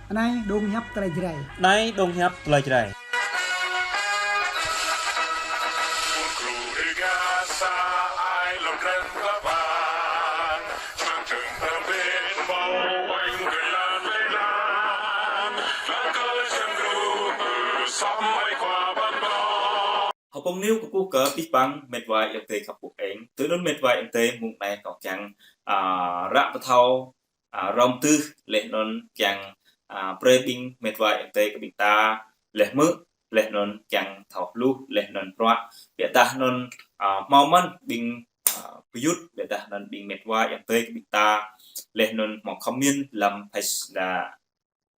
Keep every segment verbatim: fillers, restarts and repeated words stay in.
Anai dong hiăp tơlơi Jrai. Anai dong hiăp tơlơi Jrai. Hơpông News kơkuh kơ abih bang mĕt wa ayŏng adơi khăp pŭ eng. Tui anŭn mĕt wa ayŏng adơi mông anai kâo kiăng, a, ră pơthâo, a, hrŏm tơ̆ laih anŭn kiăng, a, brơi ƀing mĕt wa ayŏng adơi kơ ƀing ta laih hmư̆, laih anŭn kiăng thâo hluh, laih anŭn bruă, ƀiădah anŭn, a, hmâo mơ̆n ƀing, a, pơyut, ƀiădah anŭn ƀing mĕt wa ayŏng adơi kơ ƀing ta, laih anŭn hmâo comment lăm Face-, a,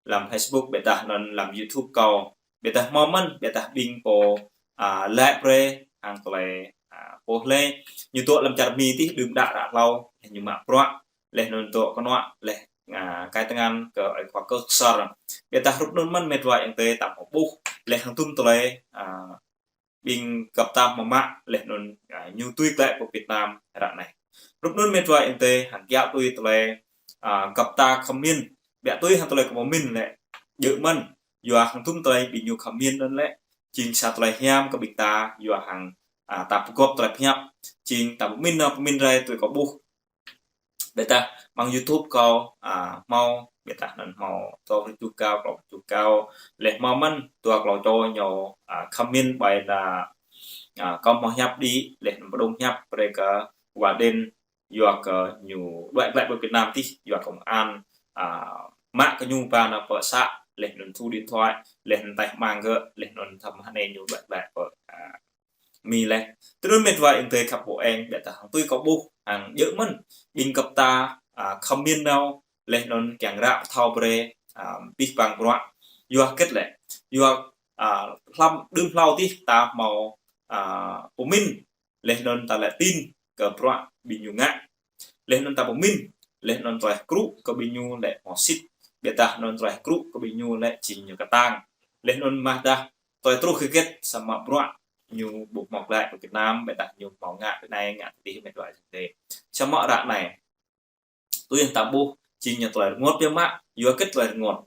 lăm Facebook, ƀiădah anŭn lăm YouTube kâo. Ƀiădah hmâo mơ̆n, ƀiădah ƀing pô, a, laĭ brơi hăng tơlơi, a, pô hlơi. Ñu dŏ lăm čar Mi tih đưm đă ră hlâo, laih ñu mă bruă, laih anŭn dŏ kơnuă, laih, a, kai tơngan kơ ơi khua Kơk Ksor. Ƀiădah hrup anŭn mơ̆n mĕt wa ayŏng adơi ta hmâo ƀuh, laih hăng tum tơlơi, a, ƀing găp ta hmâo mă, laih anŭn, a, ñu tui glaĭ pơ Việt Nam ră anai. Hrup anŭn mĕt wa ayŏng adơi hăng kiăo tui tơlơi, a, găp ta comment, ƀiă tui hăng tơlơi kâo pơmĭn lĕ, djơ̆ mơ̆n, yua hăng tum tơlơi ƀing ñu comment anŭn lĕ, jing sa tơlơi hiam kơ ƀing ta, yua hăng, a, ta pơgop tơlơi pơhiăp, jing ta pơmĭn nao pơmĭn rai tui kâo ƀuh. Ƀiădah mơ̆ng YouTube kâo, a, hmâo, ƀiădah anŭn hmâo dua pluh tơjuh kâo, klâo pluh tơjuh kâo, laih hmâo mơ̆n dua klâo čô ñu, a, comment ƀai anŭn, a, kâo hmâo hiăp đĭ, laih anŭn pơdŏng hiăp brơi kơ wa đen, yua kơ ñu đuaĭ glaĭ pơ Việt Nam tih, yua kơ công an, a, mă kơ ñu ba nao pơ să, laih anŭn thu điện thoại, laih anŭn taih mang gơ̆, laih anŭn thăm hơnai ñu đuaĭ glaĭ pơ, a, Mi laih. Tui anŭn mĕt wa ayŏng adơi khăp pŭ eng, ƀiădah hăng tui kâo ƀuh, hăng djơ̆ mơ̆n ƀing găp ta, a, comment nao, laih anŭn kiăng ră pơthâo brơi, a, abih bang bruă. Yua hơget lĕ, yua, a, hlăm đưm hlâo tih ta hmâo, a, pơmĭn, laih anŭn ta lĕ tin kơ bruă ƀing ñu ngă. Laih anŭn ta pơmĭn, laih anŭn tơlơi hơkrŭ kơ ƀing ñu lĕ hmâo sĭt, ƀiădah anŭn tơlơi hơkrŭ kơ ƀing ñu lĕ jing ñu kơtang. Laih anŭn mơ̆ dah tơlơi truh hơget samơ̆ bruă ñu ƀu hmâo glaĭ pơ Việt Nam, ƀiădah ñu hmâo ngă pơ anai ngă pơ adih mĕt wa ayŏng adơi. Samơ̆ ră anai, tui hăng ta ƀuh, jing ñu tơlơi rơngot biă mă, yua hơget tơlơi rơngot.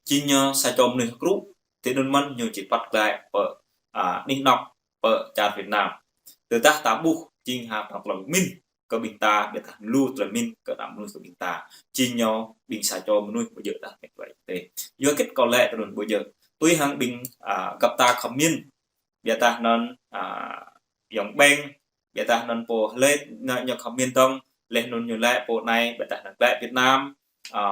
Jing ñu sa čô mơnuih hơkrŭ, tui anŭn mơ̆n ñu či păt glaĭ pơ, a, anih anŏ pơ čar Việt Nam. Tơdah ta ƀuh, jing hăng tơlơi pơmĭn kơ ƀing ta, ƀiădah lu tơlơi pơmĭn kơ ană mơnuih kơ ƀing ta. Jing ñu ƀing sa čô mơnuih ƀu djơ̆ dah mĕt wa ayŏng adơi. Yua hơget kâo lĕ tui anŭn ƀu djơ̆. Tui hăng ƀing, a, găp ta comment, ƀiădah anŭn, a, Yong Beng, ƀiădah anŭn pô hlơi ñu, ñu comment dơ̆ng, laih anŭn ñu laĭ pô anai, ƀiădah anŭn glaĭ Việt Nam, a,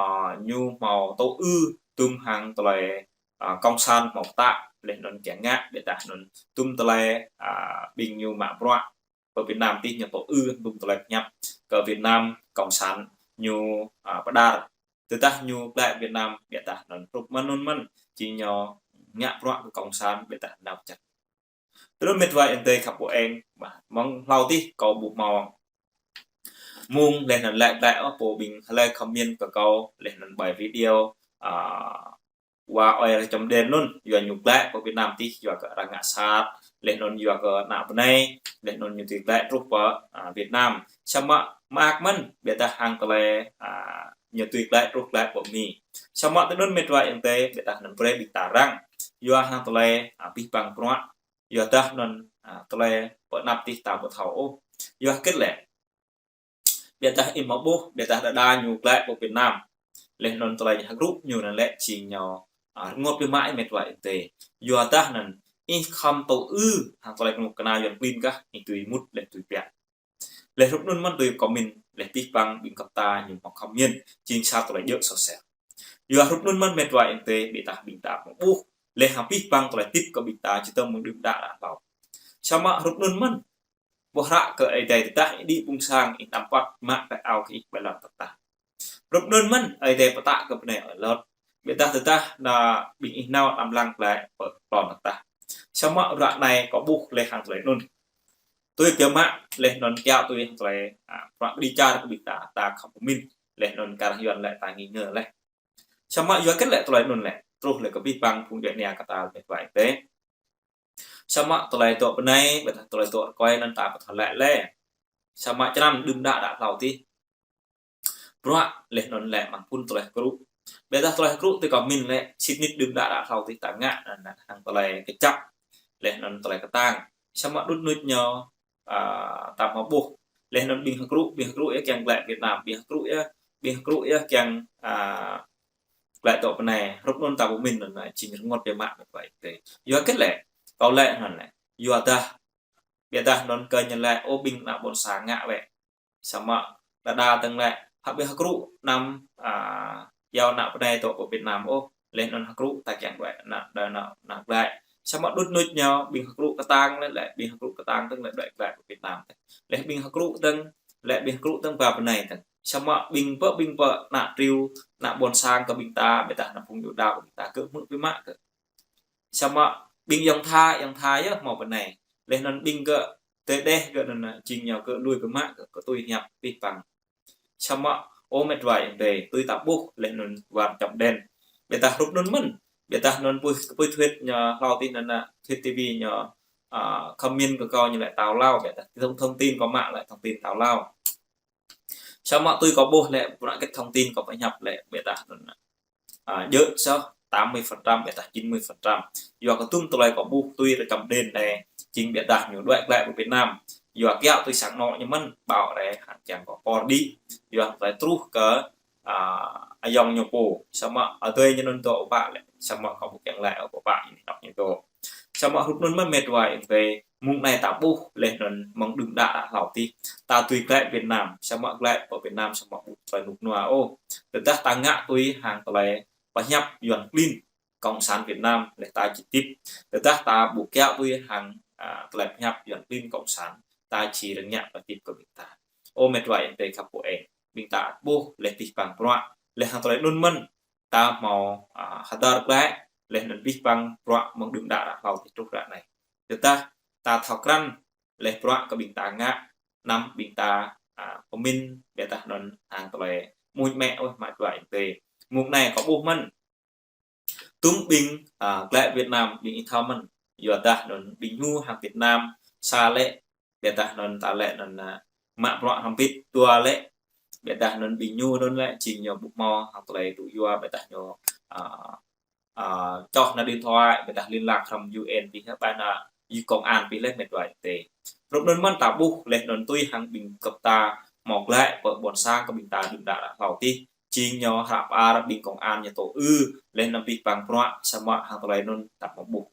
ñu hmâo tŭ ư tum hăng tơlơi, a, cộng sản hmâo pơtă, laih anŭn kiăng ngă, ƀiădah anŭn tum tơlơi, a, ƀing ñu mă bruă pơ Việt Nam tih ñu tŭ ư tum tơlơi pơhiăp kơ Việt Nam cộng sản ñu, a, pơđar. Tơdah ñu glaĭ Việt Nam, ƀiădah anŭn hrup mơ̆n anŭn mơ̆n, jing ñu ngă bruă kơ cộng sản, ƀiădah nao pơčah. Tui anŭn mĕt wa ayŏng adơi khăp pŭ eng, mơ̆ng hlâo tih kâo ƀu hmâo mông laih anŭn laĭ glaĭ ôh, pô ƀing hlơi comment kơ kâo, laih anŭn ƀơi video, a, wa ơi Rơčăm Đen anŭn, yua ñu glaĭ pơ Việt Nam tih, yua kơ arăng ngă sat, laih anŭn yua kơ ană bơnai, laih anŭn ñu tui glaĭ truh pơ, a, Việt Nam. Samơ̆ mơak mơ̆n, ƀiădah hăng tơlơi, a, ñu tui glaĭ truh glaĭ pơ Mi. Samơ̆ tui anŭn mĕt wa ayŏng adơi, ƀiădah anŭn brơi ƀing ta răng. Yua hăng tơlơi, a, abih bang bruă, yua dah anŭn, a, tơlơi pơ anăp tih ta ƀu thâo ôh. Yua hơget lĕ. Ƀiădah ih hmâo ƀuh, ƀiădah đơđa ñu glaĭ pơ Việt Nam. Laih anŭn tơlơi hơkrŭ ñu anŭn lĕ jing ñu, a, rơngot biă mă mĕt wa ayŏng adơi. Yua dah anŭn ih khŏm tŭ ư hăng tơlơi kơnuk kơna Yuan klin kah, ih tui mŭt laih tui piăk. Laih hrup anŭn mơ̆n tui comment, laih abih bang ƀing găp ta ñu hmâo comment, jing sa tơlơi djơ̆ sosel. Yua hrup anŭn mơ̆n mĕt wa ayŏng adơi, ƀiădah ƀing ta hmâo ƀuh, laih hăng abih bang tơlơi tip kơ ƀing ta či tơm mơ̆ng đưm đă ră hlâo. Samơ̆ hrup anŭn mơ̆n, ƀuh ră kơ Ơi Adai tơdah ih đĭ ƀung sang, ih anăm păt mă ƀĕ ao kơ ih ƀơi lŏn tơtah. Hrup anŭn mơ̆n Ơi Adai pơtă kơ bơnai ơi Lot. Ƀiădah tơdah ană ƀing ih nao anăm lăng glaĭ pơ lŏn tơtah. Samơ̆ ră anai kâo ƀuh laih hăng tơlơi anŭn. Tui biă mă laih anŭn kiăo tui hăng tơlơi, a, prăk ƀing čar kơ ƀing ta, ta khŏm pơmĭn. Laih anŭn kar hăng Yuan lĕ ta nghi ngờ laih. Samơ̆ yua hơget lĕ tơlơi anŭn lĕ. Truh lĕ kơ abih bang phung djuai ania kơ ta mĕt wa ayŏng adơi. Samơ̆ tơlơi dŏ bơnai, ƀiădah tơlơi dŏ rơkơi anŭn ta ƀu thâo laĭ lĕ. Samơ̆ črăn đưm đă ră hlâo tih. Bruă laih anŭn lĕ mơ̆ng phŭn tơlơi hơkrŭ. Ƀiădah tơlơi hơkrŭ tui kâo min lĕ, sĭt nik đưm đă đă hlâo tih ta ngă, anŭn hăng tơlơi kơjăp, laih anŭn tơlơi kơtang. Samơ̆ đŭt nuč ñu, a, ta hmâo ƀuh. Laih anŭn ƀing hơkrŭ, ƀing hơkrŭ yơh kiăng glaĭ Việt Nam, ƀing hơkrŭ yơh, ƀing hơkrŭ yơh kiăng, a, glaĭ dŏ pơ anai. Hrup anŭn ta ƀu min anŭn, a, jing rơngot biă mă met wa ayŏng adơi. Yua hơget lĕ, kâo laĭ anŭn lĕ. Yua dah, ƀiădah anŭn kơ ñu laĭ, ơ ƀing ană ƀôn sang ngă wĕ. Samơ̆ đơđa dơ̆ng lĕ, hă ƀing hơkrŭ anăm, a, iâu ană pơ anai dŏ pơ Việt Nam ôh, laih anŭn hơkrŭ ta kiăng đuaĭ ană, đa ană, ană glaĭ. Samơ̆ đŭt nuč ñu, ƀing hơkrŭ kơtang lĕ, lĕ, ƀing hơkrŭ kơtang dơ̆ng lĕ đuaĭ glaĭ pơ Việt Nam. Laih ƀing hơkrŭ dơ̆ng, lĕ ƀing hơkrŭ dơ̆ng ba pơ anai dơ̆ng. Samơ̆ ƀing pơ, ƀing pơ ană triu, ană ƀôn sang kơ ƀing ta, ƀiădah ană phung Yuđa kơ ƀing ta, kơ hmư̆ biă mă kơ. Samơ̆ ƀing ayŏng tha, ayŏng tha yơh hmâo pơ anai. Laih anŭn ƀing gơ̆ tơdeh gơ̆ anŭn jing ñu gơ̆ lui biă mă gơ̆, gơ̆ tui hiăp pih păng. Samơ̆ ơ met wa ayŏng adơi, tui ta ƀuh laih anŭn war Chấm đen. Ƀiădah hrup anŭn mơ̆n. Ƀiădah anŭn pui, pui thuyết ñu hlâo tih anŭn, a, thuyết ti vi ñu, a, comment kơ kâo ñu laĭ tao lao, ƀiădah thông, thông tin kâo mă laĭ thông tin tao lao. Samơ̆ tui kâo ƀuh lĕ, bruă kơ thông tin kâo pơhiăp lĕ, ƀiădah anŭn, a, djơ̆ soh tám mươi phần trăm, ƀiădah chín mươi phần trăm. Yua kơ tum tơlơi kâo ƀuh tui rơkăm đen anai, jing ƀiădah ñu đuaĭ glaĭ pơ Việt Nam. Yua kiăo tui sang anŏ ñu mơ̆n, ƀâo rai hăng kiăng kơ por đĭ. Yua tơlơi truh kơ, a, ayŏng ñu pô. Samơ̆ adơi ñu anŭn dŏ pơ pă lĕ, samơ̆ kâo ƀu kiăng laĭ ôh pơ pă ñu anŏ ñu dŏ. Samơ̆ hrup anŭn mơ̆n met wa ayŏng adơi, mơ̆ng anai ta ƀuh laih anŭn mơ̆ng đưm đă đă hlâo tih. Ta tui glaĭ Việt Nam, samơ̆ glaĭ pơ Việt Nam samơ̆ ƀu tơlơi rơnŭk rơnua ôh. Tơdah ta ngă tui hăng tơlơi pơhiăp Yuan klin, Cộng sản Việt Nam, laih ta či tip. Tơdah ta ƀu kiăo tui hăng, a, tơlơi pơhiăp Yuan klin Cộng sản, ta či rơngiă tơlơi tip kơ ƀing ta. Ơ met wa ayŏng adơi khăp pô eng, ƀing ta ƀuh laih pih păng bruă, laih hăng tơlơi anŭn mơ̆n, ta hmâo, a, hơdơr glaĭ, laih anŭn pih păng bruă mơ̆ng đưm đă đă hlâo tih truh ră anai. Tơdah ta thâo krăn, laih bruă kơ ƀing ta ngă, anăm ƀing ta, a, pơmĭn, ƀiădah anŭn hăng tơlơi mŭt mĕ ôh met wa ayŏng adơi. Mơ̆ng anai kâo ƀuh mơ̆n. Tum ƀing, a, glaĭ Việt Nam, ƀing ih thâo mơ̆n. Yua dah anŭn ƀing ñu hăng Việt Nam, sa lĕ, ƀiădah anŭn ta lĕ anŭn, a, mă bruă hrŏm hơbĭt, dua lĕ, ƀiădah anŭn ƀing ñu anŭn lĕ, jing ñu ƀu hmâo hăng tơlơi tŭ yua, ƀiădah ñu, a, a, čoh ană điện thoại, ƀiădah liên lạc hrŏm U N pih, ƀai ană, yu công an pih laih met wa ayŏng adơi. Hrup anŭn mơ̆n ta ƀuh laih anŭn tui hăng ƀing gơp ta hmâo glaĭ pơ ƀôn sang kơ ƀing ta đưm đă đă hlâo tih. Jing ñu hră pơar ƀing công an ñu tŏ ư, laih anŭn pih păng bruă, samơ̆ hăng tơlơi anŭn ta hmâo ƀuh.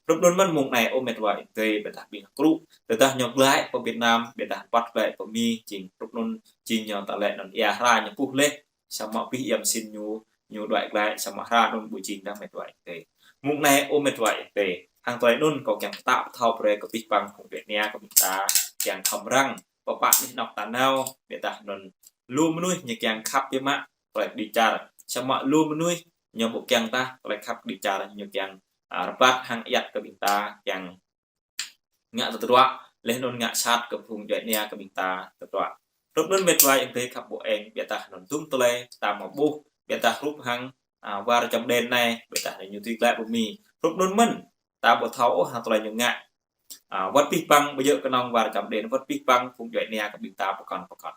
Hrup anŭn mơ̆n mơ̆ng anai ơ met wa ayŏng adơi, ƀiădah ƀing hơkrŭ, tơdah ñu glaĭ pơ Việt Nam, ƀiădah păt glaĭ pơ Mi, jing hrup anŭn, jing ñu ta lĕ anŭn ia hra ñu puh laih, samơ̆ pih iăm sin ñu, ñu đuaĭ glaĭ, samơ̆ hra anŭn ƀu jing dah met wa ayŏng adơi. Mơ̆ng anai ơ met wa ayŏng adơi, hăng tơlơi anŭn kâo kiăng pơtă pơthâo brơi kơ pih păng phung djuai ania kơ ƀing ta, kiăng khŏm răng, pơ pă anih anŏ ta nao, ƀiădah anŭn lu mơnuih ñu kiăng khăp biă mă, tơlơi kơđi čar. Samơ̆ lu mơnuih ñu ƀu kiăng tah, tơlơi khăp kơđi čar ñu kiăng, a, rơbat hăng ayăt kơ ƀing ta, kiăng ngă tơdruă, laih anŭn ngă sat kơ phung djuai ania kơ ƀing ta tơdruă. Hrup anŭn met wa ayŏng adơi khăp pô eng, ƀiădah anŭn tum tơlơi ta hmâo ƀuh, ƀiădah hrup hăng, a, war Chấm đen anai, ƀiădah anŭn ñu tui glaĭ pơ Mi. Hrup anŭn mơ̆n, ta ƀu thâo ôh hăng tơlơi ñu ngă. A, wơ̆t pih păng ƀu djơ̆ kơnơ̆ng war Chấm đen, wơ̆t pih păng phung djuai ania kơ ƀing ta pơkŏn pơkŏn.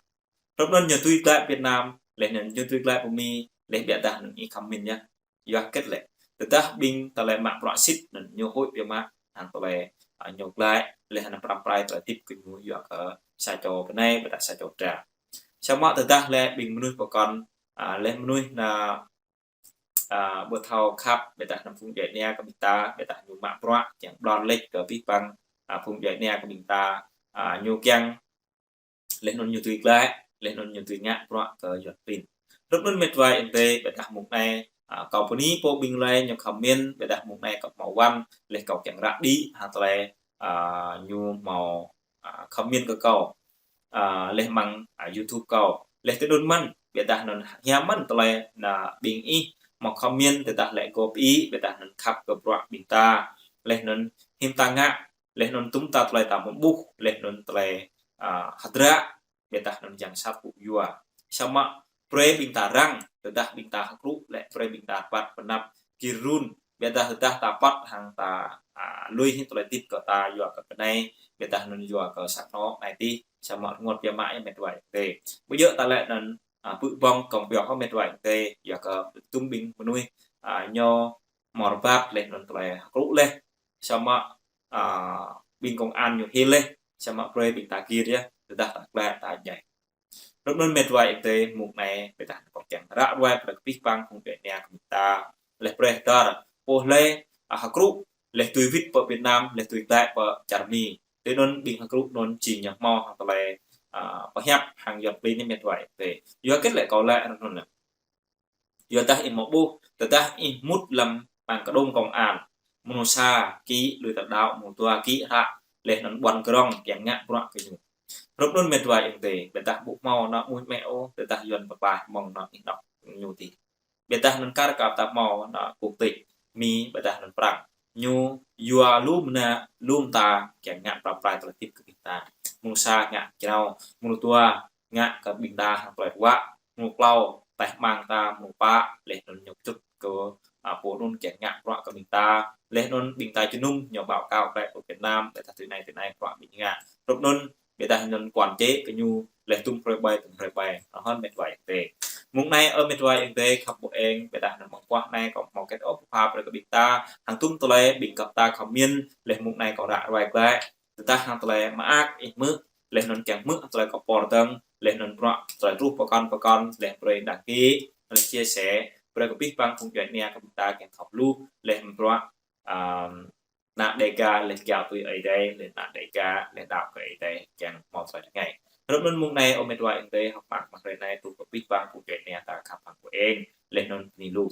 Hrup anŭn ñu tui glaĭ Việt Nam, laih anŭn ñu tui glaĭ pơ Mi, laih ƀiădah anŭn ih khŏm min yơh. Yua hơget lĕ. Tơdah ƀing tơlơi mă bruă sĭt anŭn ñu huĭ biă mă, hăng tơlơi, a, ñu glaĭ, laih anŭn pơrăm pơrai tơlơi tip kơ ñu yua kơ sa čô pơ anai, ƀiădah sa čô dra. Samơ̆ tơdah lĕ ƀing mơnuih pơkŏn, a, laih mơnuih ană, a, ƀu thâo khăp, ƀiădah anŭn phung djuai ania kơ ƀing ta, ƀiădah ñu mă bruă, kiăng ƀlŏr lĕč kơ pih păng, a, phung djuai ania kơ ƀing ta, a, ñu kiăng laih anŭn ñu tui glaĭ, laih anŭn ñu tui ngă bruă kơ Yuan klin. Hrup anŭn met wa ayŏng adơi, ƀiădah mơ̆ng anai, a, kâo bơni pô ƀing lơi ñu khŏm min, ƀiădah mơ̆ng anai kâo hmâo wăn, laih kâo kiăng ră đĭ, hăng tơlơi, a, ñu hmâo, a, khŏm min kơ kâo, a, laih mơ̆ng, a, YouTube kâo. Laih tui anŭn mơ̆n, ƀiădah anŭn hiam mơ̆n tơlơi ană ƀing ih, hmâo khŏm min tơdah lĕ gŏp ih, ƀiădah anŭn khăp kơ bruă ƀing ta. Laih anŭn hiư̆m ta ngă, laih anŭn tum ta tơlơi ta hmâo ƀuh, laih anŭn tơlơi, a, hơdră, ƀiădah anŭn yang sat ƀu yua. Samơ̆ brơi ƀing ta răng, tơdah ƀing ta hơkrŭ, lĕ brơi ƀing ta rơbat pơanăp gir run, ƀiădah tơdah ta păt hăng ta, a, lui hĭ tơlơi tip kơ ta yua kơ pơ anai, ƀiădah anŭn yua kơ sang anŏ anai tih, samơ̆ rơngot biă mă yơh met wa ayŏng adơi. Ƀu djơ̆ ta lĕ anŭn a, pơ̆ ƀơ̆ng kông pioh hŏ mĕt wa ayŏng adơi, yua kơ tum ƀing mơnuih, a, ñu mơ̆ rơbat laih anŭn tơlơi hơkrŭ laih, samơ̆, a, ƀing công an ñu hil laih, samơ̆ brơi ƀing ta gir yơh, tơdah ta glăi ta djai. Hrup anŭn mĕt wa ayŏng adơi, mông anai, ƀiădah kâo kiăng ră ruai brơi kơ abih bang phung djuai ania kơ ƀing ta, laih brơi dar, pô laih, a, hơkrŭ, laih tui wĭt pơ Việt Nam, laih tui glăi pơ čar Mi. Tui anŭn ƀing hơkrŭ anŭn jing ñu hmâo hăng tơlơi, a, pơhiăp hăng Yuăn klin anai mĕt wa ayŏng adơi. Yua hơget lĕ kâo laĭ anŭn anŭn. Yua dah ih mơ̆ ƀuh, tơdah ih mŭt lăm păng kơđông công an, mơnuih sa kĭ lui tơdăo, mơnuih dua kĭ hră, laih anŭn ƀuăn grong kiăng ngă bruă kơ ñu. Hrup anŭn mĕt wa ayŏng adơi, ƀiădah ƀu hmâo anŏ mơnuih mĕ ôh, tơdah Yuăn pơklaih mơ̆ng anŏ ih anŏ ñu tih. Ƀiădah anŭn kar kơ ta hmâo anŏ quốc tịch Mi, ƀiădah anŭn Prăng. Ñu yua lu mơnă, lu mơta, kiăng ngă pơrăm pơrai tơlơi hơdip kơ ƀing ta. Mơnuih sa ngă kơnao, mơnuih dua ngă kơ ƀing ta hăng tơlơi ruă, mơnuih klâo, taih amăng ta, mơnuih pă, laih anŭn ñu čut kơ, a, pô anŭn kiăng ngă bruă kơ ƀing ta, laih anŭn ƀing ta jơnum, ñu báo cáo glaĭ pơ Việt Nam, laih ta tui anai tui anai bruă ƀing ngă. Hrup anŭn, ƀiădah anŭn quản chế kơ ñu, laih tum hrơi ƀai, tum hrơi ƀai, anŭn mĕt wa ayŏng adơi. Mông anai ơ mĕt wa ayŏng adơi, khăp ƀu eng, ƀiădah anŭn mơguah anai, kâo hmâo hơget ôh pơpha brơi kơ ƀing ta, hăng tum tơlơi ƀing gơp ta comment, laih mông anai kâo ră ruai glaĭ, tơdah hăng tơlơi mơak ih hmư̆, laih anŭn kiăng hmư̆ tơlơi kâo pơrơdơ̆ng, laih anŭn bruă tơlơi truh pơkŏn pơkŏn, laih brơi đăng ký, laih chia sẻ, brơi kơ abih bang phung djuai ania kơ ƀing ta kiăng khăp lu, laih bruă, a, ană Đêga, laih kiaŏ tui Ơi Adai, laih ană Đêga, laih đaŏ kơ Ơi Adai, kiăng hmâo tơlơi rơngai. Hrup anŭn mông anai ơ mĕt wa ayŏng adơi, hơ̆k mơak mơ̆ng hrơi anai truh kơ abih bang phung djuai ania ta khăp hăng ƀu eng, laih anŭn bơni lu.